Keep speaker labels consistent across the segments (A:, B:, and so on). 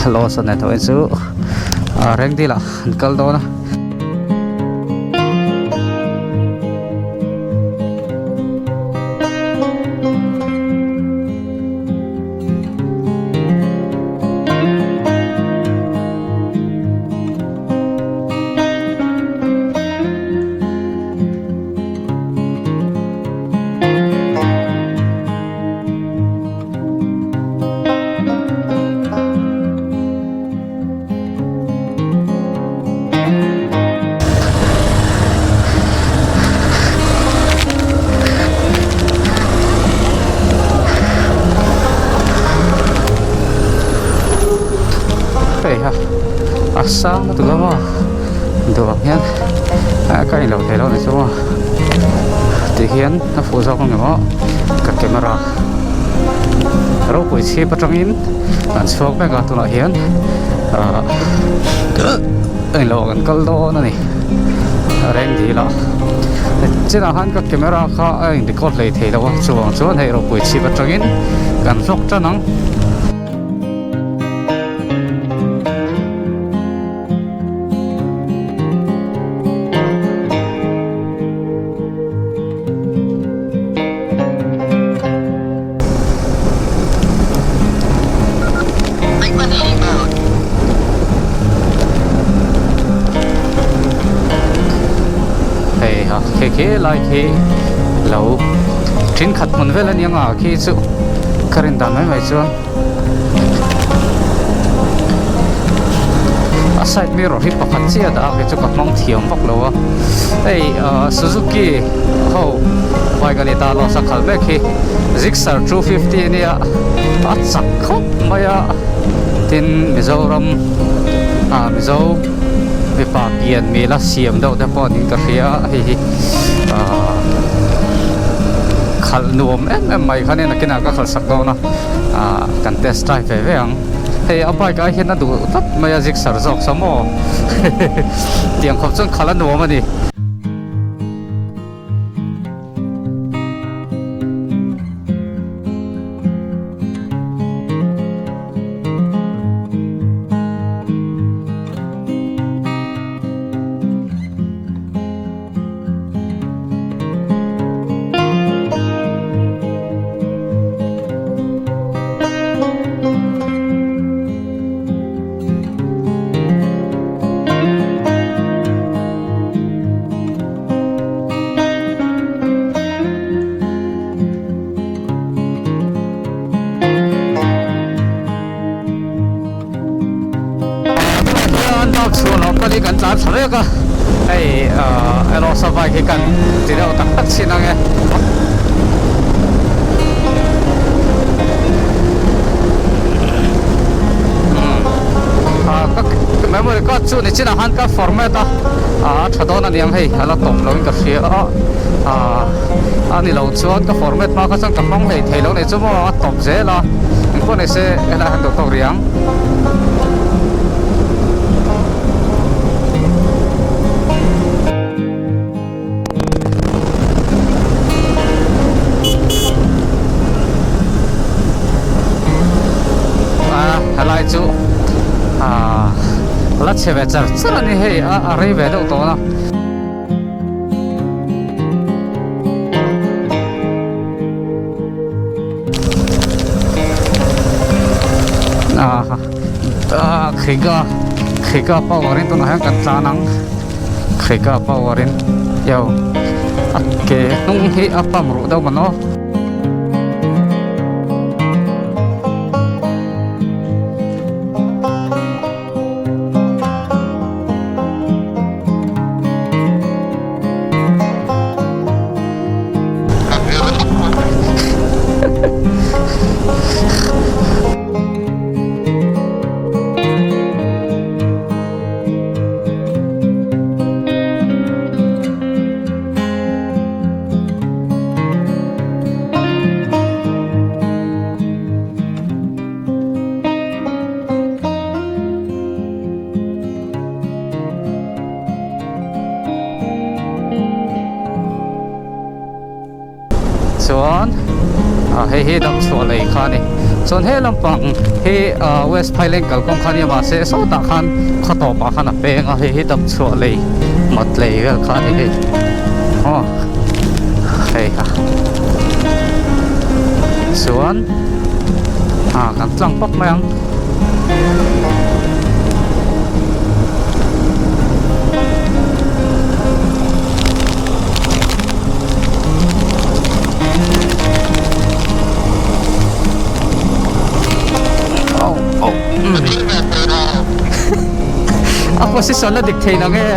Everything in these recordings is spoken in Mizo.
A: Lawson nen tho in chu Rengdil ah an kal dawn a. Hei ha a sang lutuk a maw duh ang hian ka inlo thei lo ni chu maw tihian a fuh zawk ang emaw ka camera ropui chhip atangin an chhuak vek a tunah hian ahh englo kan kal dawn a ni reng dil ah chinah khan ka camera kha a in record hlei thei lo a chuvang chuan hei ropui chhip atangin kan vlog tan ang. Hei ha khi khi lai khi lo thenkhat hmun vel a ni ang a khi chu ka rin dan mai mai chuan a side mirror hi pakhat chiah a dah a kei chu ka hmang thiam vak lo a hei ah Suzuki ho bike a ni ta loss a khalh mek hi Gixxer 250 a nia a chak khawp mai a tin Mizoram ah Mizo mipa pian mila siam deuh te pawh niin ka hria a hei hi ah khalh nuam em em mai kha nen nakinah ka khalh sak dawn a. Ah kan test drive ve ve ang hei a bike ai hian a duh tlat mai a zigzag zawk sa maw tiang khawp chuan khalh a nuam a ni. Hian dog chhuah loh pawhin kan tlan thla vek a hei ahh erawh saw bike hi kan ti deuh tak tak chin ang e. Ah ka memory card chu ni chinah khan ka format a ah a tha dawn a niang hei a la tawp lo in ka hria a ah a ni lo chuan ka format hma kha chuan ka hmang hlei thei lo nei chu maw a tawp zel a engpawh ni se helaiah hian duh tawk rih ang. A helai chu ah la chhe ve char char a ni hei a a rei ve deuh tawh a. Ah Kriga Kriga power in tunah hian kan tlan ang Kriga power in yo a ke hnung hi a pump ruh deuh maw naw. Chuan ah hei hi dam chhuah lei kha a ni. Chuan he lampang hi West Phaileng kalkawng kha ania mahse sawtah khan khaw tawpah khan a peng a, hei hi Dapchhuah lei mat lei vel kha a ni hei aw hei kha chuan ah kan tlang pawp mai ang. A position a dik thei nang e.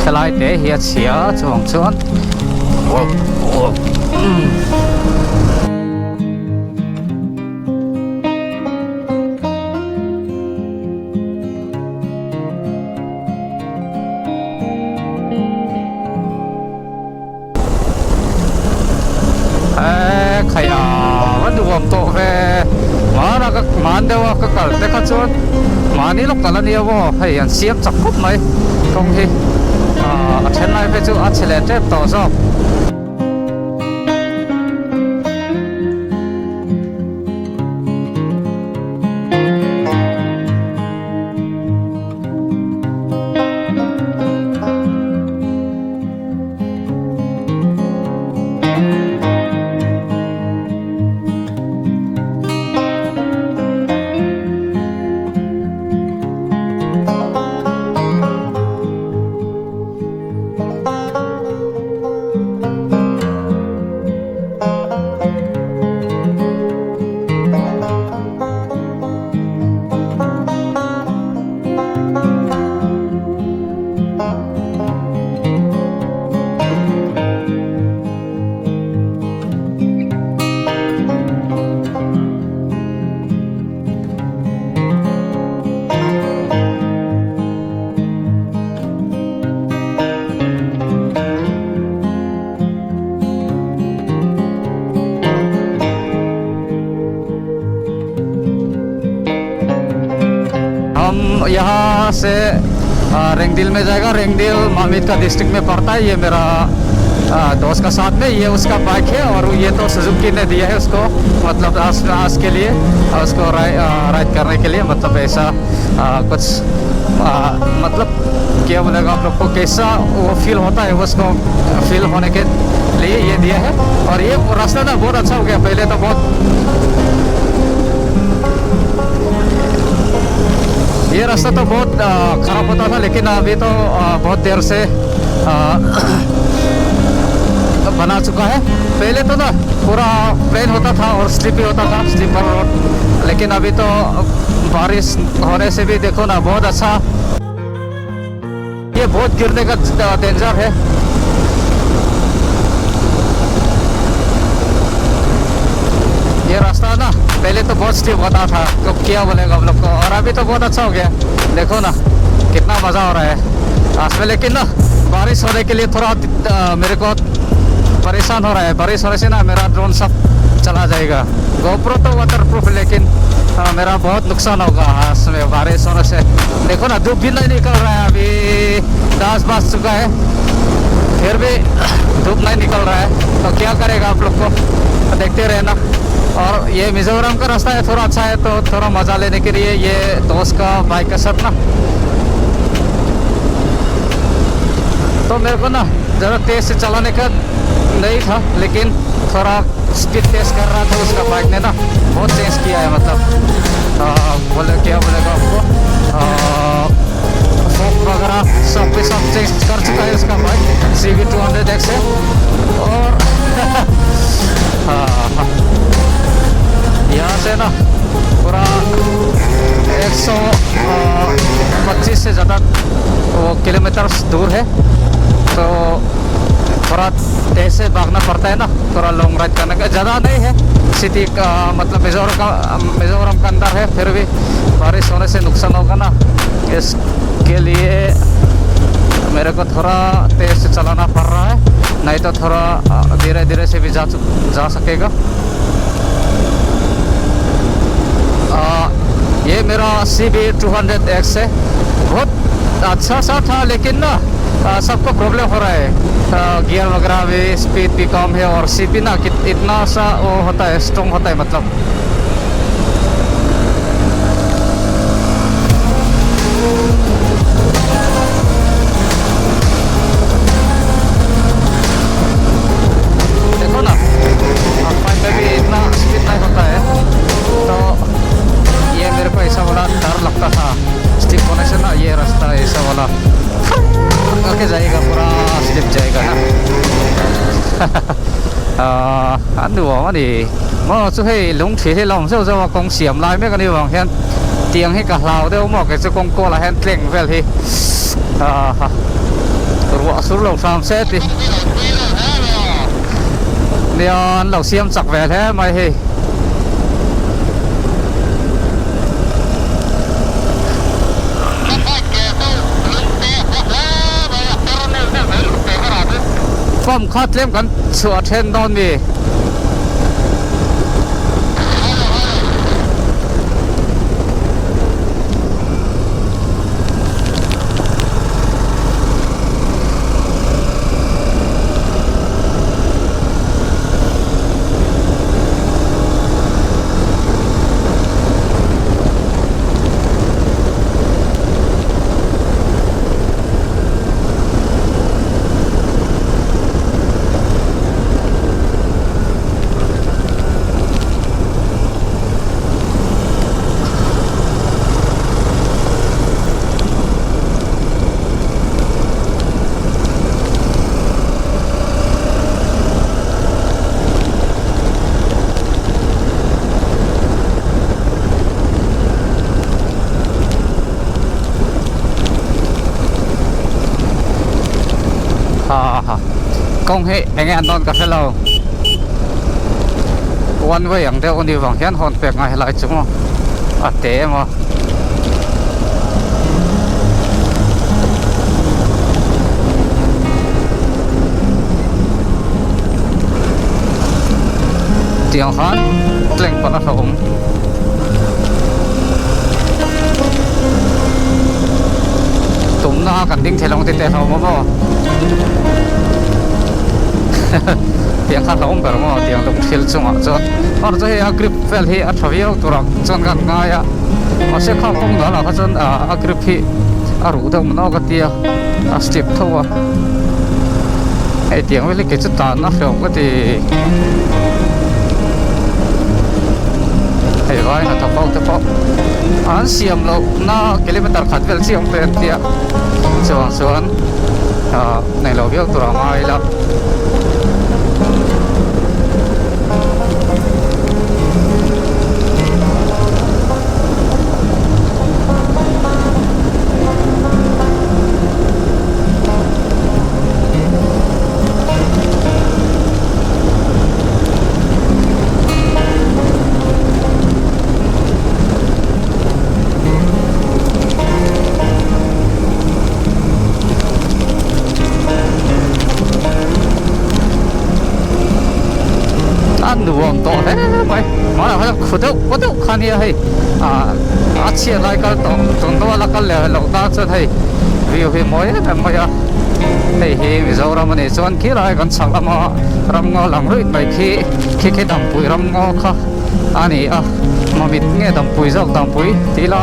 A: Helai te hi a chhia chuang chuan Eee khai a va duhawm tawh ve hmana ka hman deuh a ka kal te kha chuan mahni lawk kal ania maw hei an siam chak khawp mai kawng hi ah a then lai phei chu a chhe leh tep tawh zawk. हम यहाँ से रेंगदिल में जाएगा। रेंगदिल मामित का डिस्ट्रिक्ट में पड़ता है। ये मेरा दोस्त का साथ में ये उसका बाइक है और ये तो सुजुकी ने दिया है उसको, मतलब आस आस के लिए उसको राइड करने के लिए, मतलब ऐसा कुछ मतलब क्या बोलेगा आप लोग को, कैसा वो फील होता है उसको फील होने के लिए ये दिया है। और ये रास्ता ना बहुत अच्छा हो गया, पहले तो बहुत ये रास्ता तो बहुत ख़राब होता था, लेकिन अभी तो बहुत देर से बना चुका है। पहले तो ना पूरा प्लेन होता था और स्लिपी होता था, स्लीपर रोड, लेकिन अभी तो बारिश होने से भी देखो ना बहुत अच्छा, ये बहुत गिरने का डेंजर है। ये रास्ता ना पहले तो बहुत स्लिप होता था, तो क्या बोलेगा हम लोग को, और अभी तो बहुत अच्छा हो गया। देखो ना कितना मज़ा हो रहा है आज में। लेकिन ना बारिश होने के लिए थोड़ा मेरे को परेशान हो रहा है। बारिश होने से ना मेरा ड्रोन सब चला जाएगा। गोप्रो तो वाटरप्रूफ, लेकिन मेरा बहुत नुकसान होगा इसमें बारिश होने से। देखो ना धूप भी नहीं निकल रहा है, अभी 10 बज चुका है। फिर भी धूप नहीं निकल रहा है तो क्या करेगा आप लोग को देखते रहना। और ये मिजोरम का रास्ता है, थोड़ा अच्छा है तो थोड़ा मज़ा लेने के लिए ये दोस्त का बाइक का साथ ना, तो मेरे को ना ज़रा तेज़ से चलाने का नहीं था, लेकिन थोड़ा स्पीड तेज़ कर रहा था उसका बाइक ने ना, बहुत चेंज किया है, मतलब बोले क्या बोलेगा आपको, फोक वगैरह सब पे सब चेंज कर चुका है उसका bike C V 200 x है। और हाँ, यहाँ से ना पूरा 125 से ज़्यादा वो किलोमीटर दूर है, तो थोड़ा तेज से भागना पड़ता है ना, थोड़ा लॉन्ग राइड करने का। ज़्यादा नहीं है सिटी का, मतलब मिजोरम का अंदर है, फिर भी बारिश होने से नुकसान होगा ना, इसके लिए मेरे को थोड़ा तेज से चलाना पड़ रहा है, नहीं तो थोड़ा धीरे धीरे से भी जा सकेगा। ये मेरा C B 200 x है, बहुत अच्छा सा था, लेकिन ना सबको प्रॉब्लम हो रहा है, गियर वगैरह भी स्पीड भी कम है, और सी बी ना इतना सा वो होता है, स्ट्रॉन्ग होता है, मतलब देखो ना में भी इतना स्पीड नहीं होता है, तो ये मेरे को ऐसा वाला डर लगता था स्लिप होने से ना, ये रास्ता ऐसा वाला करके जाएगा, पूरा स्लिप जाएगा ना। An nuam ani maw chu hei lung thli hi lo awm zeuh zeuh a, kawng siam lai mek ani vang hian tiang hi ka hlau deuh maw, kei chu kawng kawlah hian tleng vel hi ruah sur lo hram se ti nia an lo siam chak ve hle mai hei. Pump kha tlem kan chhuah then dawn mi. Kawng hi enge an dawn ka hre lo, one way ang deuh ani vang hian hawn pek ngai helai chu maw a te em a. Tiang khan tleng pawh a hlauhawm. Tumna kan ding thei lo ang tih te a hlauhawm maw tiang kha hlauhawm ber maw tiang lung thil chungah chuan or chu hei a grip vel hi a tha viau tur ang chuan kan ngai a mahse kha kawng dal ah kha chuan a grip hi a ruh deuh maw ka tia a step tho a hei tiang vel hi kei chu tan a hlauhawm ka ti hei vai hnathawk ho te pawh an siam loh na kilometer khat vel chiah awm ve an tia chuvang chuan ah nei lo viau tur a ngai la. A nuam tawh hle mai hmaiah khan khu deuh paw deuh kha nia hei ah a chhiat lai kal tawh tun hnu a la kal leh loh tan chuan hei view hi mawi em em mai a. Hei hi Mizoram a nih chuan khilai kan chhak lama ramngaw lang ruih mai khi khi khi Dampui ramngaw kha a ni a. Mamit nge Dampui zawk Dampui tih ila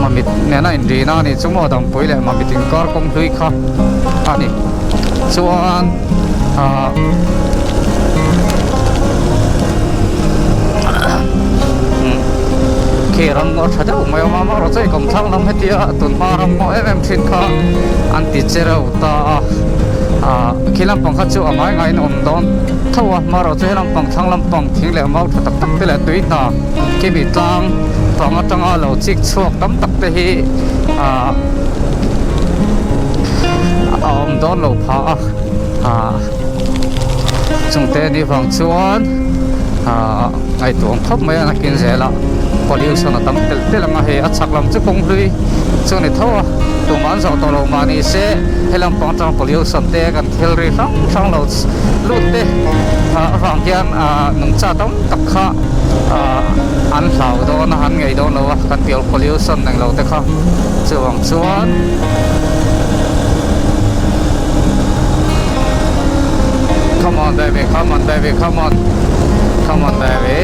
A: Mamit nena inrihna a nih chu maw Dampui leh Mamit inkar kawng hlui kha a ni. Chuan ah khi ramngaw tha deuh mai a awm a amaherawhchu hei kawmthlang lam hetia tunhma ramngaw em em thin kha an ti che reuh ta a ah khi lampang kha chu a ngai ngaiin a awm dawn tho a amaherawhchu he lampang thlang lampang thing leh mau tha tak tak te leh tui hna khimi tlang pang atanga lo chik chhuak tam tak te hi ah a awm dawn lo phah a ah chungte ni vang chuan ah ngaihtuah ang khawp mai a nakin zelah pollution a tam telh telh ang a hei a chhak lam chu kawng hlui chu a ni tho a tumah an zawh tawh lo mah ni se he lampang atang pollution te kan thil ri hrang hrang lo lut te ah avang hian ah nungcha tam tak kha ah an hlau dawn a an ngei dawn lo a kan pial pollution englo te kha chuvang chuan. Come on baby, come on baby, come on. Come on baby.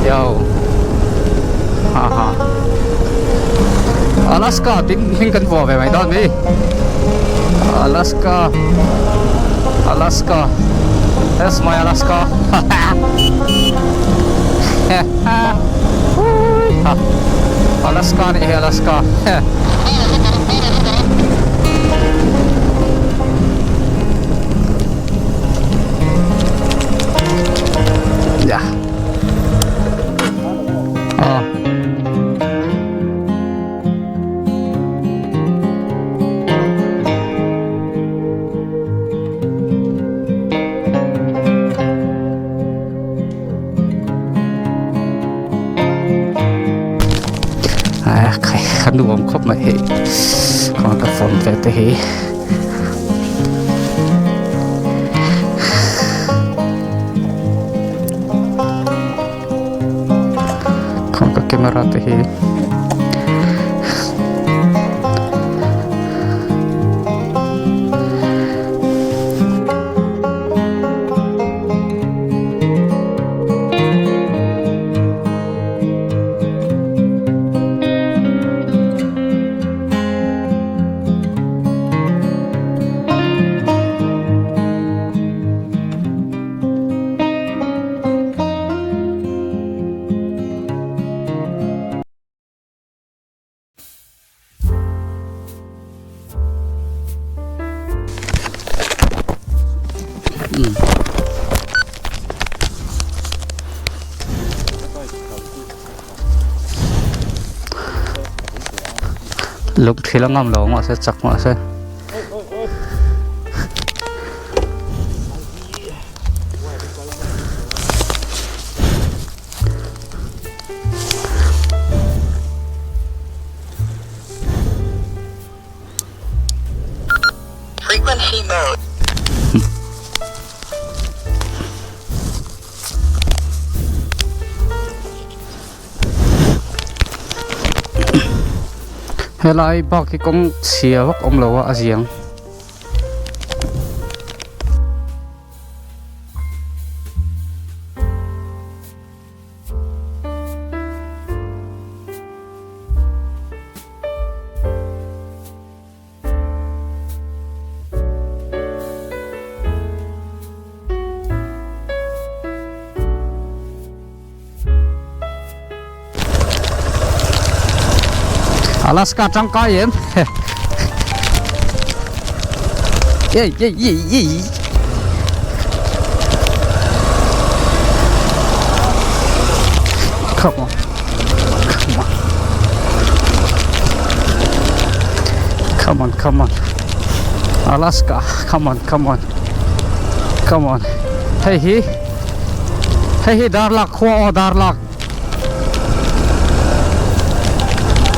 A: Yo. Ha ha. Alaska tin hming kan vuah ve mai dawn mi. Alaska. Alaska. That's my Alaska. Ha. Alaska nih hi Alaska. Yeah. Oh. A khai a nuam khawp mai hei khawnga ka phone ve te hi khawnga ka camera te hi. Lungthil a ngam lo mahse chak mahse.
B: Frequency mode.
A: Helai bak hi kawng chhia vak awm lo a a ziang. Alaska tangkai em ye ye ye ye Come on. Come on. Come on, come on. Alaska, come on, come on. Come on. Hei hi. Hei hi Darlak khua aw Darlak.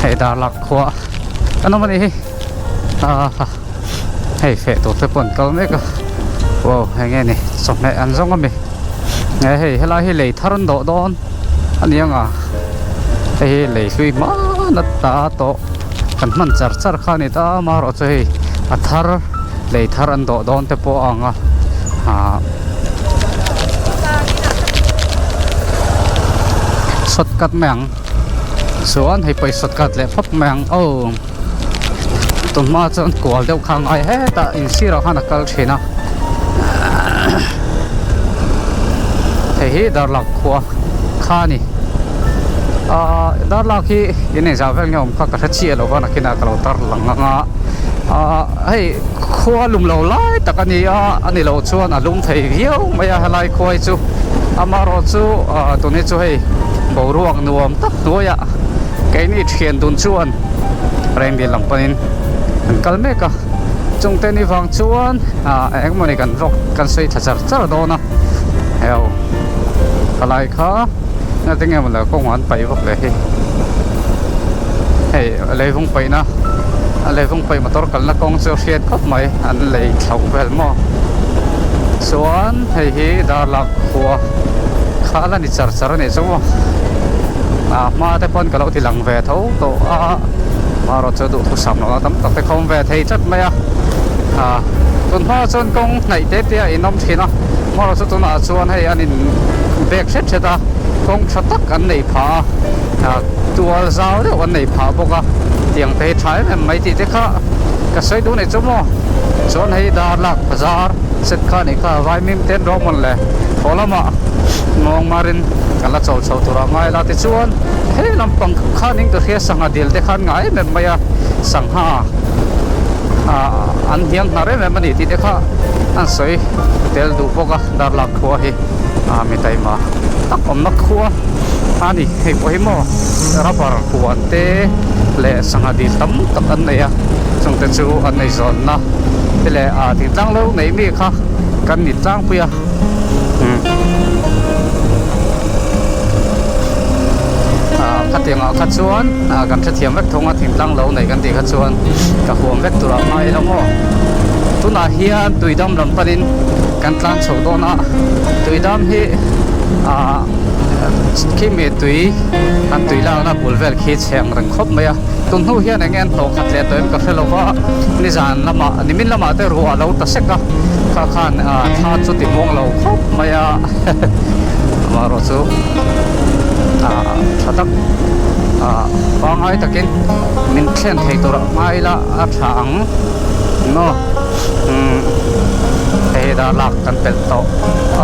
A: Hei Darlak khua. Kan awm a nih hi. Ah ha. Hei feh tur te pawh an kal mek a. Wow, hei nge ni chawhmeh an zawng a mi. Nge hei helai hi lei thar an dawh dawn a ni ang a. Hei hi lei hlui hman a ta tawh. Kan hman char char kha a ni ta amaherawhchu hei a thar. Lei thar an dawh dawn te pawh a ang a ah shortcut mai ang chuan hei pawh hi shortcut leh phawt mai ang aw tunhma chuan kual deuh kha a ngai hetah insirah khan a kal thin a hei hi darlak khua kha a ni ah darlak hi in engzah vel nge awm kha ka hre chiah lo va nakinah ka lo tar lang ang a ah hei khua lum lo lai tak a ni a a ni loh chuan a lum thei viau mai a helai khua hi chu amaherawhchu ah tun hi chu hei boruak nuam tak hnuaiah keini thian dun chuan Rengdil lam panin an kal mek a chungte ni vang chuan ah engmawni kan vlog kan sawi thla char char dawn a heo palai kha engtin nge mawle kawngah an paih vak le hei hei leivung paihna a leivung paih motor kalna kawng chu a hriat khawp mai an lei thlauh vel maw chuan hei hi darlak khua kha a la ni char char a nih chu maw ah hma te pawn ka lo ti lang ve tho tawh a marawh chu duhthusam lohna tam tak te kha awm ve thei tlat mai a ah tun hma chuan kawng hnaih te te a inawm thin a marawh chu tunah chuan hei an in bek hret hret a kawng tha tak an nei phah a ah tual zau deuh an nei phah bawk a tiang te hi tha em em mai tih te kha ka sawi duh nei chu maw chuan hei darlak bazar set kha a nih kha vaimim te an rawh mawn le haw lamah muangmarin kan la chawl chho tur a ngai la tichuan he lampang khanin ka hria sangha dil te khan ngai em em mai a sangha ah an hniang hnar em em a ni tih te kha an sawi tel duh bawk a darlak khua hi ah mi taima tak awmna khua a ni hei pawh hi maw rubber huan te leh sangha dil tam tak an nei a chungte chu an nei zawnna te leh ah thingtlang lo nei mi kha kan ni tlangpui a. Ah khatiang ah kha chuan ah kan hrethiam vek thung a thingtlang lo nei kan tih kha chuan ka huam vek tur ah hma ila maw tunah hian tuidam lam panin kan tlan chho dawn a tuidam hi ah khimi tui an tui lakna bul vel khi chhe ang reng khawp mai a tun hnu hian eng nge an hlawh khat leh tawh em ka hre lo va nizan lamah nimin lamah te ruah a lo ta sek a kha khan ah thla chu ti muang lo khawp mai a amaherawh chu ah tha tak ah pangngai takin min thlen thei tur ah hma ila a tha ang maw umm hei hi darlak kan pelh tawh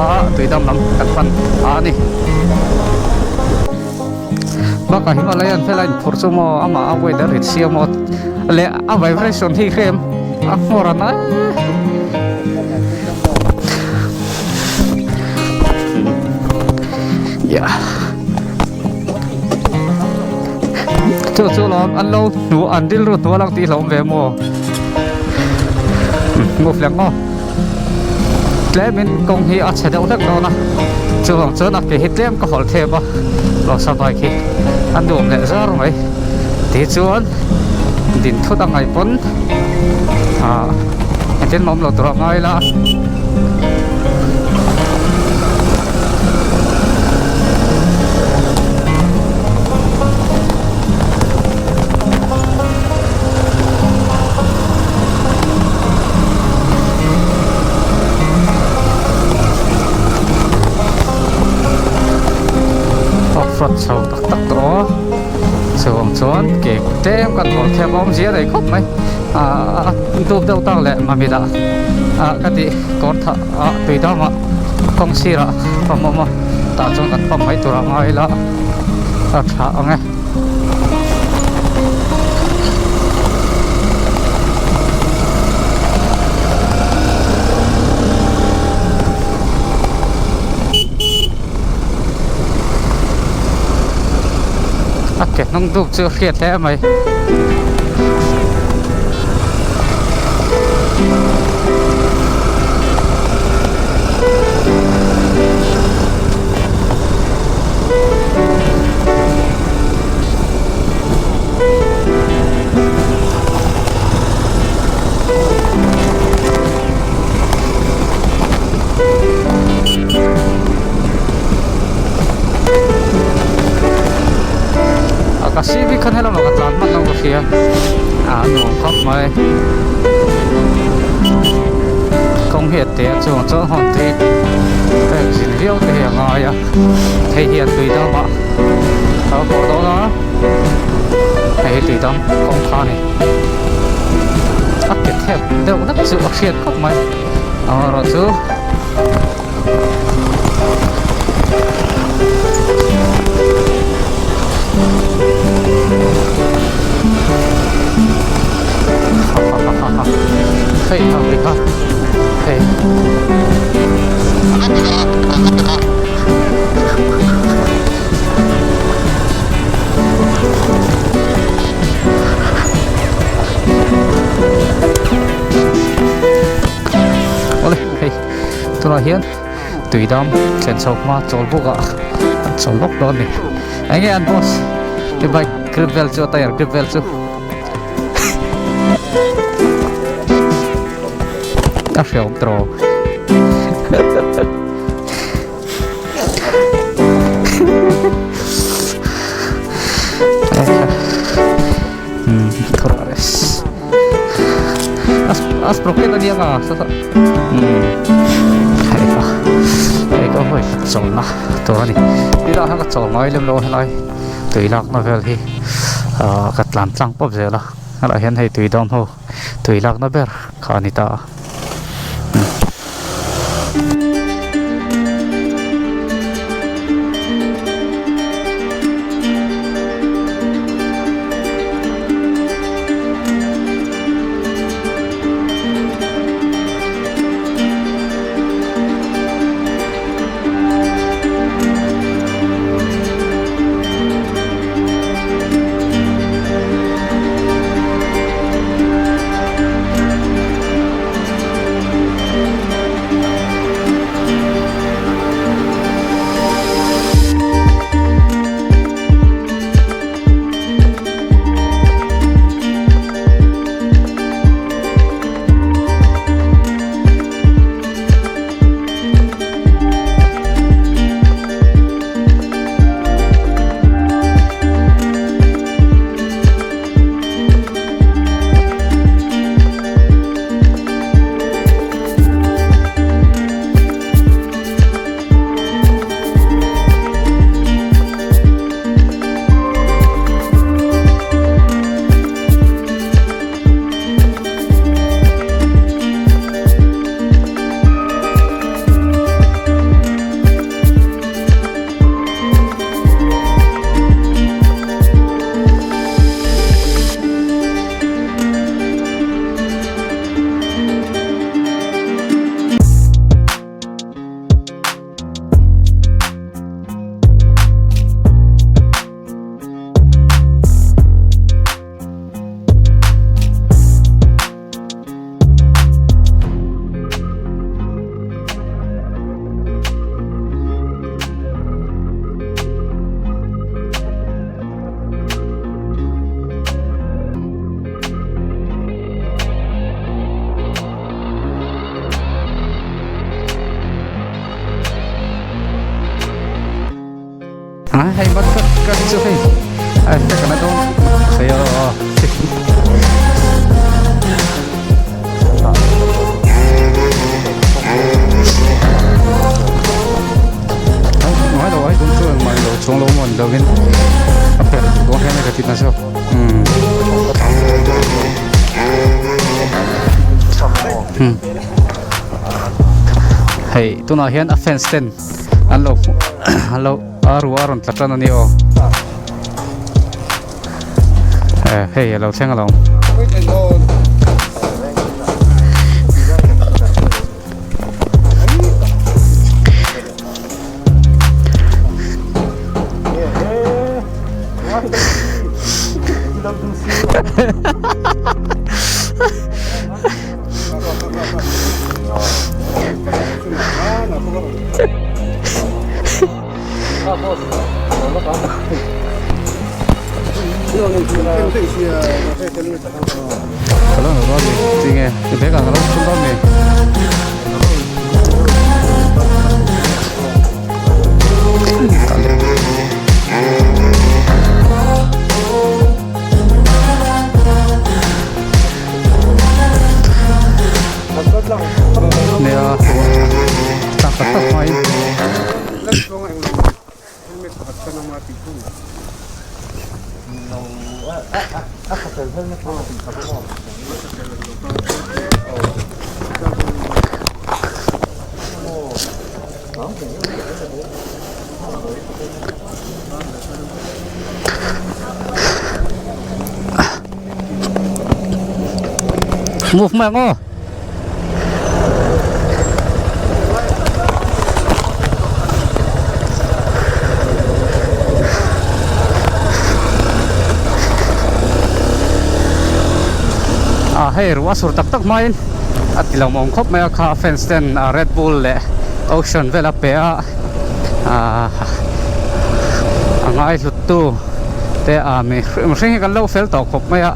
A: a tuidam lam kan pan a ni. Bakah Himalayan helai inphurh chu maw amah a weather rit sia maw leh a vibration hi hrem a hmawr a nai yeah chu chu lawm an lo hnu an rilru hnu a lang tih hlawm ve maw move leh maw. Tlemin kawng hi a chhe deuh hlek dawn a chuvang chuan a ke hi tlem ka hawlh thep a Rosa bike hi a nuam leh zar mai tichuan din thut a ngaih pawn ah engtin mah awm lo tur a ngai la. Off road chho tak tak tawh aw chuvang chuan ke tlem kan hawl thiam a awmzia rei khawp mai ah dup deuh tak leh mamit ah ah ka tih kawr thah ah tui dam ah kawng sir ah pump awm a tah chuan kan pump mai tur a ngai ila a tha ang e. A ke hnung duk chu a hriat hle mai. Ka CV khan helam ah ka tlan hman lo ka hria a nuam khawp mai. Kawng hi a te a chuang chuan hawn tui pek zin viau te hi a ngai a hei hian tui dam ah a pawh dawn a hei hi tui dam kawng kha a ni a ke thep deuh hlek chu a hriat khawp mai amaherawhchu. Hei ha ri kha hei Awle hei tunah hian tuidam thlen chho hma chawl bawk ah an chawl lawk dawn a ni eng nge an boss i bike grip vel chu a tyre grip vel chu a hreawm tawh A sprocket a nia nga sa sa hei kha hei ka hawi chawlhna tur a ni tilai ah hian ka chawl ngai lem lo a helai tui lakna vel hi ah ka tlan tlang pawp zel a helaiah hian hei tui dam ho tui lakna ber kha a ni ta a. A hei mat ka ka chu hei a effect an a dawn thei a ngai lo ai tum chu engmah ni lo chhung lo mawn lo in a per dawn hian ka ti na zawk umm hei tunah hian a fans ten an lo an lo a ruah a rawn tla tan a ni aw eh hei a lo thleng alawm. tak tak hmain. Move mai ang aw. A hei ruah sur tak tak hmain a ti lo mawm khawp mai a kha fans ten Red Bull leh Ocean vel a pe a a ngai hlut tu te a mi mihring hi kan lo fel tawh khawp mai a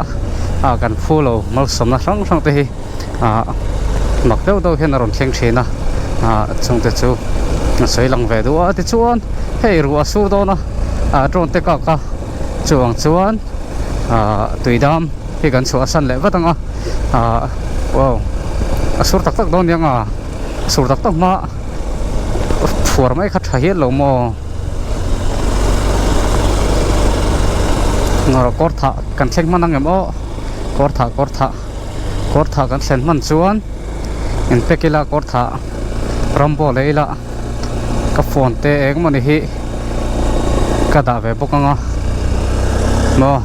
A: a kan phu lo malsawmna hrang hrang te hi ah mak deuh deuh hian a rawn thleng thin a ah chungte chu a sawi lang ve duh a tichuan hei ruah a sur dawn a ah drone te kak a chuvang chuan ah tuidam hi kan chhuah san leh vat ang a ah wow a sur tak tak dawn nia nga sur tak tak hma phuar mai kha tha hial lo maw kawr thah kan thleng hman ang em aw kawr thah kawr thah. Kawr thah kan thlen hman chuan in pack ila kawr thah rambo leh ila ka phone te eng emaw ni hi ka dah ve bawk ang a maw.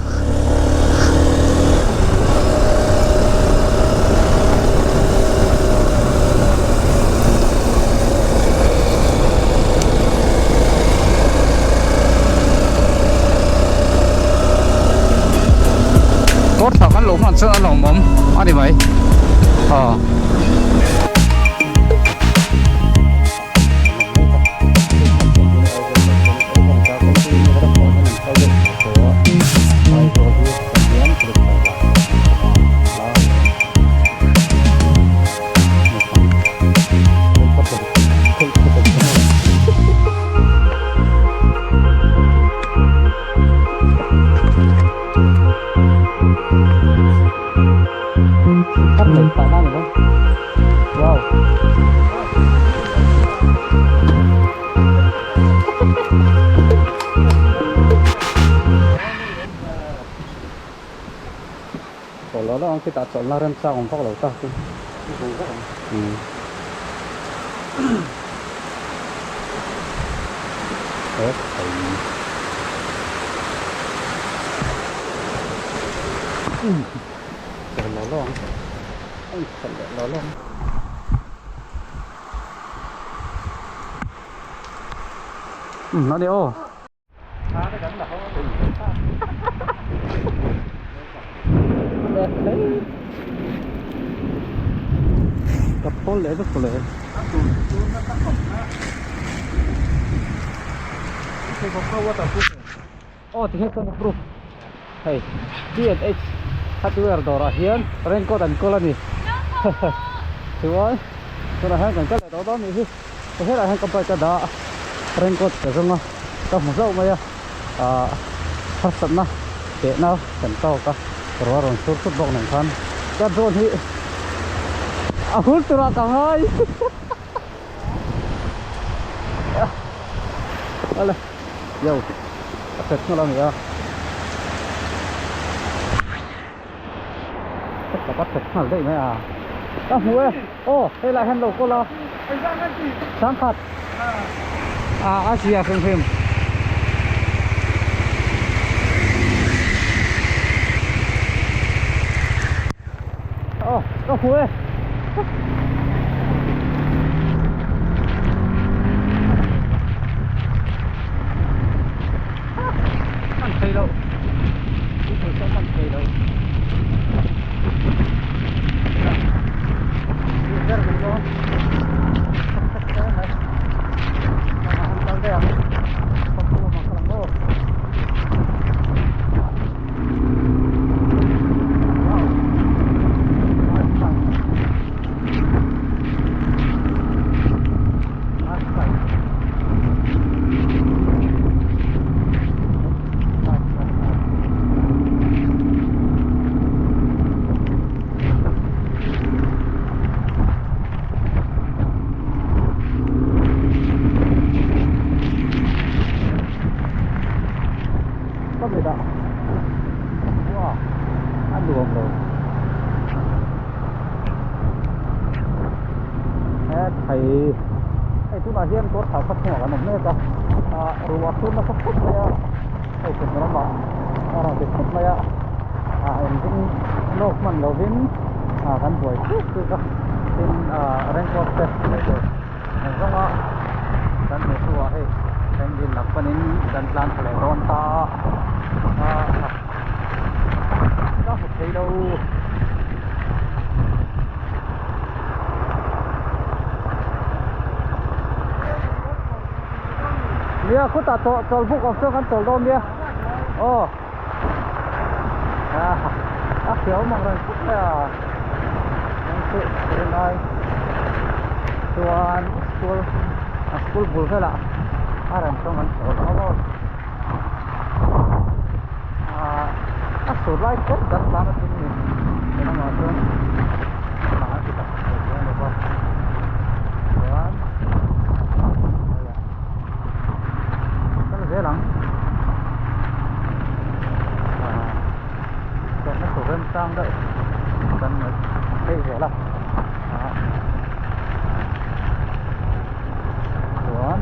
A: Kawr thah kan lo hman chuan a lawmawm a ni mai aw. Chawlh lo ang khi tah chawlhna remchang awm vak lo tak chu umm chawlh lo lo ang chawlh leh lo lo ang. Umm a ni aw. Ka thawl leh vek tawh leh. Aw ti hian chuan approve hei T&H hardware dawrah hian raincoat an kawl a ni chuan tunah hian kan kal leh tawh dawn nih hi. Helaiah hian ka bike a dah a raincoat ka zawng a ka hmu hlauh mai a ahh harsatna tehna kan tawk a ruah rawn sur thut bawk nen khan ka drone hi a hul turah ka ngai ale yo a pet nghal a ni a ka pet nghal daih mai a ka hmu e. Aw helaiah hian lo kawl a sangkhat ah a zia hrim hrim. Aw ka hmu e. Hman thei lo hman thei lo. nuam lo he thei hei tunah hian kawrthah khaw chhungah kan awm mek a ah ruah a sur nasa khawp mai a hei chhun ramah a rawn ti khawp mai a ah engtin lawk hman lovin ah kan buai chuk chuk a tin ah raincoat te hei tur eng zawnga kan hmuh hnuah hei engdin lam panin kan tlan thla leh dawn ta a ah ka hmu thei lo. Nia khutah chawl chawl buk awm chuan kan chawl dawn nia aw a hriau mang reng khawp mai a eng chu tunlai chuan school a school bul velah a rem chuan kan chawl dawn aw a sur lai kher kan tan a tin ni engemaw chuan a ti tak thei dawn lo va chuan kal zel ang ah chawlhna tur remchang deuh kan ngaih phei zel a ah chuan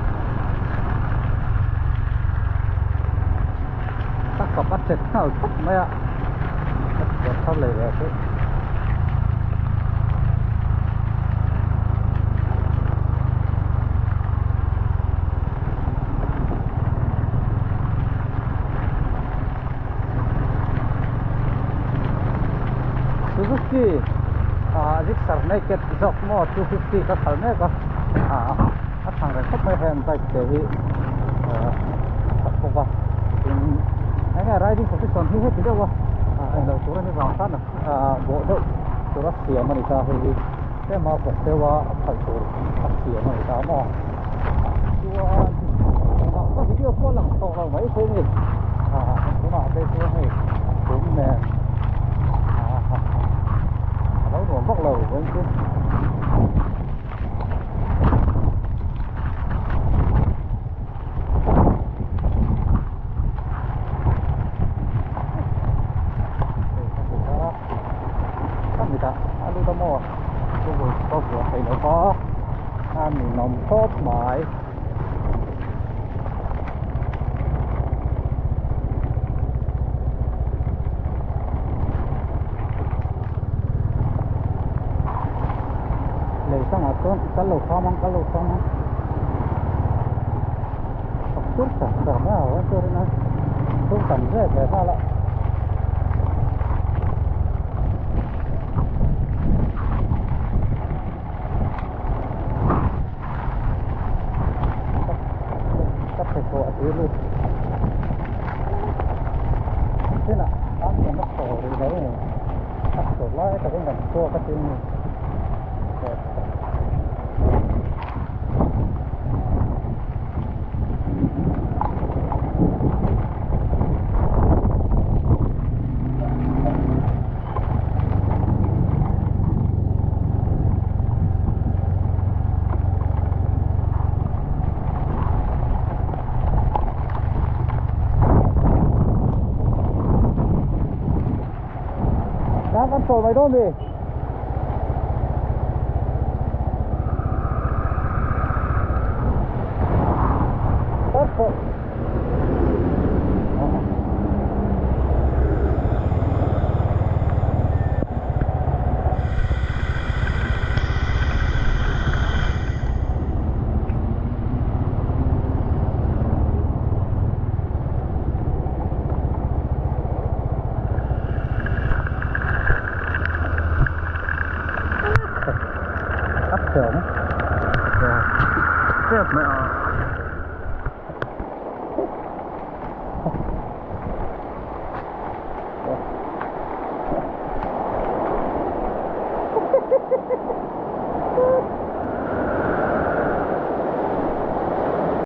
A: a kap a chet nghal khawp mai a a chhuat thar leh ve chu. Suzuki ah Gixxer naked zawk maw 250 ka khalh mek a ah a thang reng khawp mai heng bike te hi ah a bawk a tin enge riding position hi heti deuh a ah englo tur a ni vang khan ah bawh deuh tur a siam a ni ta hei hi tlema bawk deuh a khalh tur a siam a ni ta maw chuan engah ka video pawh a lang tawh lo mai thei a ni ah tunah te chuan hei tum nen ah a lo nuam vak lo vawiin chu. A ninawm khawp mai. Lei hrangah chuan i kal lo hram ang kal lo hram ang a phur tak tak mai a haw chuan a phur tam zet leh nghal a. Ka pheikhawh a tui lut chinah an awm a thaw rih lo a ni a chhawr lai takin kan chhuak a tin ni. Đang ăn trộn mày đốt gì?